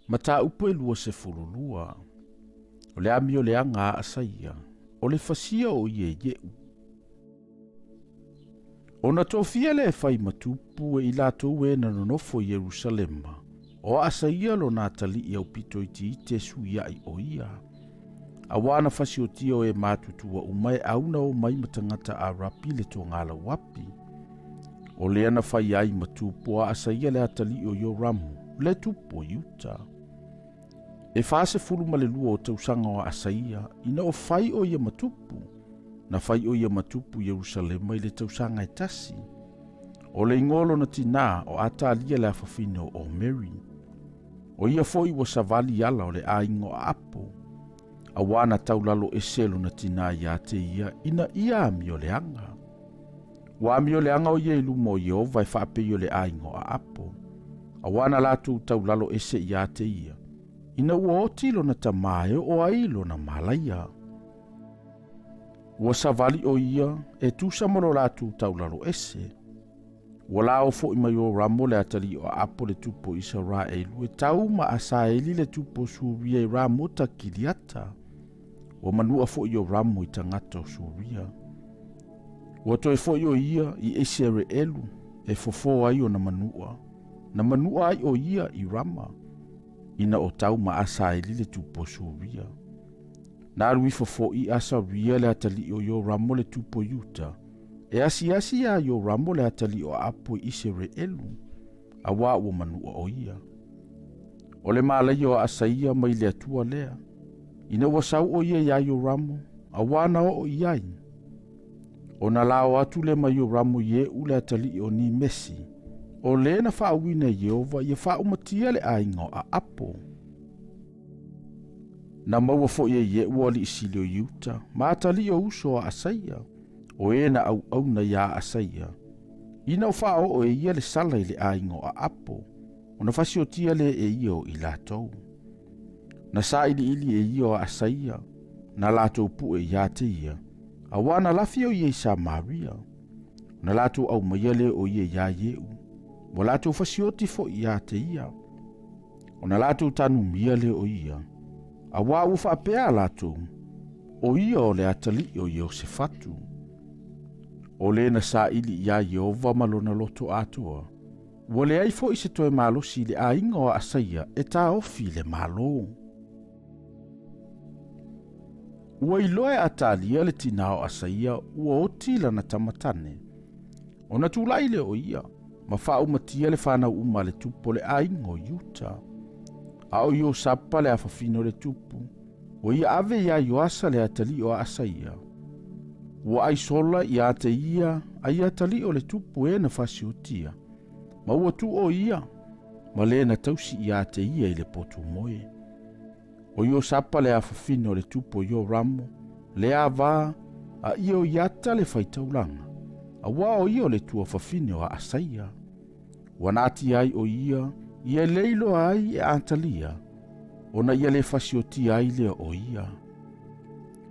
Mataupu e 22. O le amioleaga a Asaia, o le fasia o ia e Ie'u. Ona tofia lea e fai ma tupu e i latou e na nonofo i Ierusalema, o Asaia lona atalii aupito itiiti e suiaʻi o ia. Auā na fasiotia o e matutua uma e auna o mai ma tagata Arapi le togalauapi. O lea na fai ai ma tupu a Asaia le atalii o Ioramu, le tupu o Iuta. E 42 o tausaga o Asaia ina o fai o ia ma tupu. Na fai o ia ma tupu i Ierusalema i le tausaga e tasi. O le igoa lona tinā o Atalia le afafine o Omeri. O ia foi ua savali ala o le aiga o Aapo, auā na taulalo ese lona tinā iā te ia ina ia amioleaga. Ua amioleaga o ia i luma o Ieova e faapei o le aiga o Aapo, auā na latou taulalo ese iā te ia, ina ua oti lona tamā e oo ai lona malaia. Ua savali o ia e tusa ma lo latou taulalo ese. Ua lao foi mai o Ramo le atalii o Aapo le tupu o Isaraelu e tau ma Asaeli le tupu o Suria i Ramota Kiliata. Ua manua foi o Ramo i tagata o Suria. Ua toe foi o ia i Isereelu e fofo ai ona manua. Na manua ai o ia i Rama, ina o tau ma Asaeli le tupu o Suria. Na alu ifo foi Asaria le atalii o Ioramo le tupu o Iuta, e asiasi iā Ioramo le atalii o Aapo i Isereelu, auā ua manua o ia. O le malaia o Asaia mai le Atua lea, ina ua sau o ia iā Ioramo, auā na oo i ai. Ona lao atu lea ma Ioramo i Ie'u le atalii o Nimesi, o le na faauuina e Ieova ia faaumatia le aiga o Aapo. Na maua foi e Ie'u o alii sili o Iuta, ma atalii o uso a Asaia, o e na auauna iā Asaia, ina o faaoo e ia le sala i le aiga o Aapo, ona fasiotia lea e ia o i latou. Na sailiili e ia o Asaia, na latou pue iā te ia, auā na lafi o ia i Samaria, na latou aumaia lea o ia iā Ie'u, ua latou fasioti foi iā te ia. Ona latou tanumia lea o ia, auā ua faapea latou, o ia o le atalii o Iosefatu. O le na saili iā Ieova ma lona loto atoa, ua leai foi se toe malosi i le aiga o Asaia e taofi i le Malo. Ua iloa e Atalia le tinā o Asaia ua oti lana tama tane. Ona tulai lea o ia, ma faaumatia le fanau uma a le tupu o le aiga o Iuta. A o Iosapa le afafine o le tupu, ua ia ave iā Ioasa le atalii o Asaia. Ua aisola iā te ia a ia atalii o le tupu e na fasiotia, ma ua tuu o ia, ma le na tausi iā te ia i le potu moe. O Iosapa le afafine o le tupu o Ioramo, le ava, a ia o Iata le faitaulaga, auā o ia o le tuafafine o Aasaia. Ua natia ai o ia, ia le iloa ai e Atalia, ona ia le fasiotia ai lea o ia.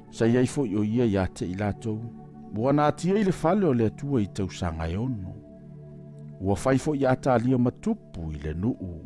Sa i ai foi o ia iā te i latou, ua natia i le fale o le Atua i tausaga e ono. Ua fai foi Atalia ma tupu i le nuu.